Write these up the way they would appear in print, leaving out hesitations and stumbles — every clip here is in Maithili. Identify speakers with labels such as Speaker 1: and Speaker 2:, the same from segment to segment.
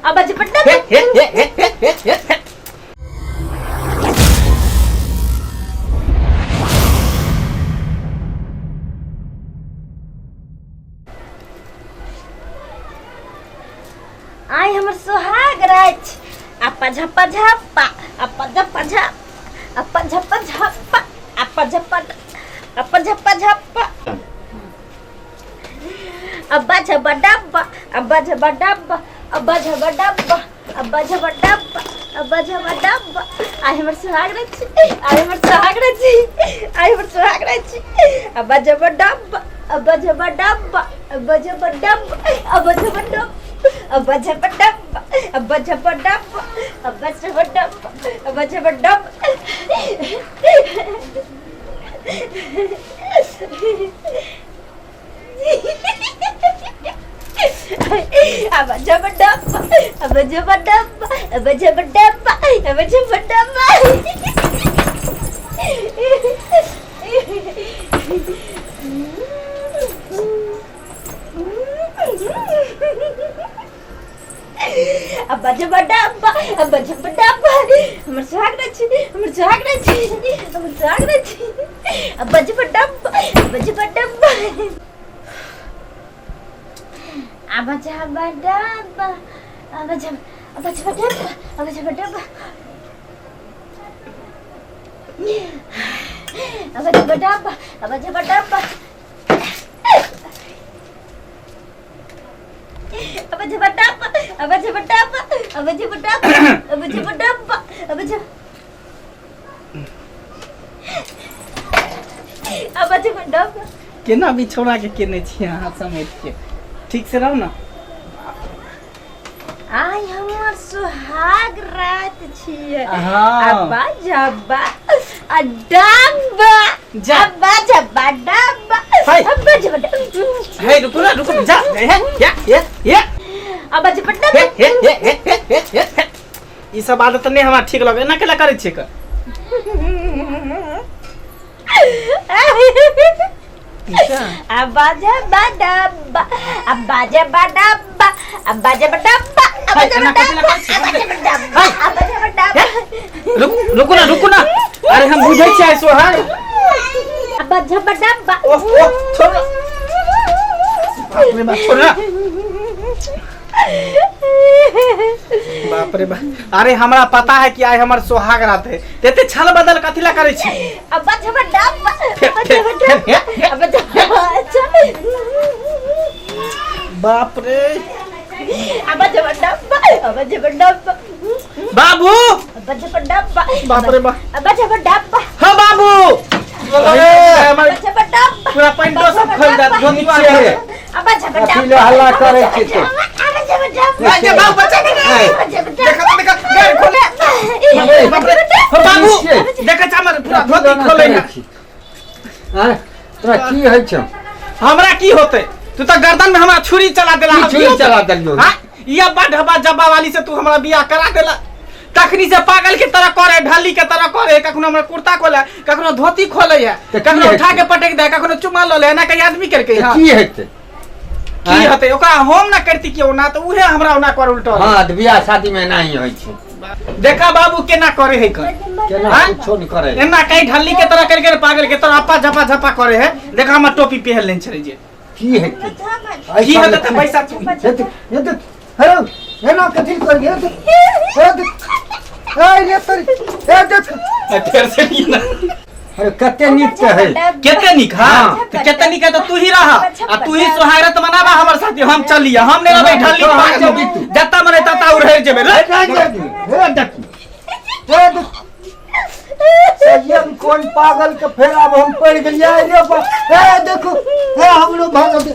Speaker 1: अब्बा झब्बा डब्बा।
Speaker 2: हे हे हे हे हे हे हे।
Speaker 1: आइ हमर सोहाग राति अपा झप्पा झप्पा अपा झप्पा झप अपा झप्पा झप्पा अपा झप्पा अपा झप्पा झप्पा अब्बा झब्बा डब्बा अब्बा झब्बा डब्बा अब्बा झब्बा डब्बा अब्बा झब्बा डब्बा अब्बा झब्बा डब्बा। आइ हमर सोहाग राति, आइ हमर सोहाग राति, आइ हमर सोहाग राति। अब्बा झब्बा डब्बा अब्बा झब्बा डब्बा अब्बा झब्बा डब्बा अब्बा झब्बा डब्बा अब्बा झब्बा डब्बा अब्बा झब्बा डब्बा अब्बा झब्बा डब्बा अब्बा झब्बा डब्बा। अब्बा झब्बा डब्बा अब्बा झब्बा डब्बा अब्बा झब्बा डब्बा अब्बा झब्बा डब्बा। अब्बा झब्बा डब्बा अब्बा झब्बा डब्बा। हमर सुहाग छी, हमर सुहाग छी, हमर सुहाग छी। अब्बा झब्बा डब्बा अब्बा झब्बा डब्बा अब्बा झब्बा डब्बा अब्बा झब्बा अब्बा झब्बा डब्बा अब्बा झब्बा डब्बा अब्बा झब्बा डब्बा अब्बा झब्बा डब्बा अब्बा झब्बा डब्बा अब्बा झब्बा डब्बा अब्बा झब्बा डब्बा अब्बा झब्बा डब्बा अब्बा झब्बा अब्बा झब्बा डब्बा।
Speaker 2: केना बिछौना के केने छी अहाँ समेट के? ठीक से रहू ना।
Speaker 1: आइ हमर सुहाग रात छियै।
Speaker 2: हाँ।
Speaker 1: अब्बा झब्बा आ डब्बा।
Speaker 2: जा।
Speaker 1: अब्बा झब्बा डब्बा।
Speaker 2: हाय।
Speaker 1: अब्बा झब्बा डब्बा।
Speaker 2: हे रुकू ना, रुकू, जा। हे हे हे हे
Speaker 1: अब्बा झब्बा
Speaker 2: हे
Speaker 1: डब्बा।
Speaker 2: हे हे हे हे हे हे हे। ई सब आदत नहीं हमरा ठीक लगे। एना केला करै छियै?
Speaker 1: अब्बा झब्बा डब्बा अब्बा झब्बा डब्बा अब्बा झब्बा डब्बा अब्बा
Speaker 2: हाय,
Speaker 1: झब्बा
Speaker 2: एना कथी ला
Speaker 1: डब्बा
Speaker 2: करै छियै?
Speaker 1: अब्बा झब्बा डब्बा
Speaker 2: हाय।
Speaker 1: अब्बा झब्बा डब्बा।
Speaker 2: रुकू, रुकू ना, रुकू ना। अरे हम बुझै छियै सोहाग।
Speaker 1: अब्बा झब्बा डब्बा।
Speaker 2: ओह ओह, छोड़ ना। बाप रे बाप, छोड़ ना। बाप रे बाप, अरे हमरा पता है कि आइ हमर सोहाग रात है, तेते छल बदल कथी ला करै छी?
Speaker 1: अब्बा झब्बा डब्बा अब्बा झब्बा डब्बा अब्बा झब्बा। अच्छा।
Speaker 2: बाप रे।
Speaker 1: अब्बा झब्बा डब्बा अब्बा झब्बा डब्बा।
Speaker 2: बाबू।
Speaker 1: अब्बा झब्बा डब्बा।
Speaker 2: बाप रे बाप।
Speaker 1: अब्बा झब्बा डब्बा।
Speaker 2: हाँ बाबू, हमर
Speaker 1: अब्बा झब्बा डब्बा।
Speaker 2: पूरा पैंटो सब खोल दे, धोती
Speaker 3: की छियै?
Speaker 1: अब्बा झब्बा
Speaker 3: कथी
Speaker 1: डब्बा।
Speaker 3: ले हल्ला करै छी तू?
Speaker 1: अब्बा झब्बा डब्बा।
Speaker 2: भाई बाबू, बचा दे।
Speaker 1: अब्बा झब्बा डब्बा।
Speaker 2: देखा देखा, गाड़ खोले। बाप रे, हाँ बाबू, देखै छ हमर पूरा धोती खोले है।
Speaker 3: आँय, तोरा की होइ छौ?
Speaker 2: हमरा की होते? तू तो गर्दन में हमरा छुरी चला देला।
Speaker 3: की
Speaker 2: हम
Speaker 3: छुरी
Speaker 2: होते?
Speaker 3: चला देलियौ?
Speaker 2: हाँ? ये अब्बा ढब्बा जब्बा वाली से तू हमरा बियाह करा देला, तखनी से पागल के तरह करे, ढल्ली के तरह करे। कखनो हमरा कुर्ता खोले, कखनो धोती खोले है,
Speaker 3: तऽ की
Speaker 2: कखनो उठा
Speaker 3: हेतै?
Speaker 2: के पटक दे, कखनो चुमा ल ले। एना के आदमी करके
Speaker 3: तऽ
Speaker 2: हाँ।
Speaker 3: की हेतै?
Speaker 2: की
Speaker 3: आँय?
Speaker 2: हेतै ओकरा? हम ना करती केओ ना, तऽ उहे हमरा ओना कर उल्टो।
Speaker 3: हँ, तऽ बियाह शादी में एनाही होइ छै।
Speaker 2: देखा बाबू, केना करे है कर।
Speaker 3: केना?
Speaker 2: आँय?
Speaker 3: कुछो नहि करै।
Speaker 2: एना कहीं ढल्ली के तरह करके पागल के तरह अप्पा झपा झपा करे है। देखा, हमर टोपी पहन लेने छलै जे।
Speaker 3: की हेतै?
Speaker 2: की हेतै तऽ पैसा
Speaker 3: हेतै हेतै, हेरो एना कथी करी? हेतै हेतै, ए रे तोरी, ए देख।
Speaker 2: फेर से की ना।
Speaker 3: अरे कते नीक तऽ है।
Speaker 2: कते नीक? हाँ।
Speaker 3: हाँ।
Speaker 2: तऽ कते नीक है तऽ तू ही रह आ तू ही सोहागरत मनाबा हमर साथी। हम चलिए, हम नहीं रहबै ढल्ली
Speaker 3: हाँ,
Speaker 2: पागल।
Speaker 3: जेबी तू।
Speaker 2: जत्ता मने तत्ता उड़ै जेबै रे।
Speaker 3: हे देखी, हे देख, संयम कोन पागल के फेर आब हम पड़ गेलियै रे बा। हे देखो, हे हमरो भागल दे।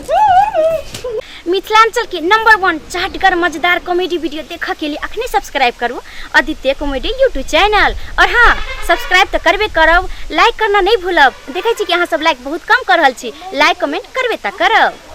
Speaker 4: मिथिलांचल के नंबर 1 चाटगर मजेदार कॉमेडी वीडियो देखऽ के लिए अखने सब्सक्राइब करू आदित्य कॉमेडी यूट्यूब चैनल। और हाँ, सब्सक्राइब तऽ करबे करब, लाइक करना नहीं भूलब। देखै छी कि अहाँ सब लाइक बहुत कम कर रहल छी, लाइक कमेंट करबे तऽ करब।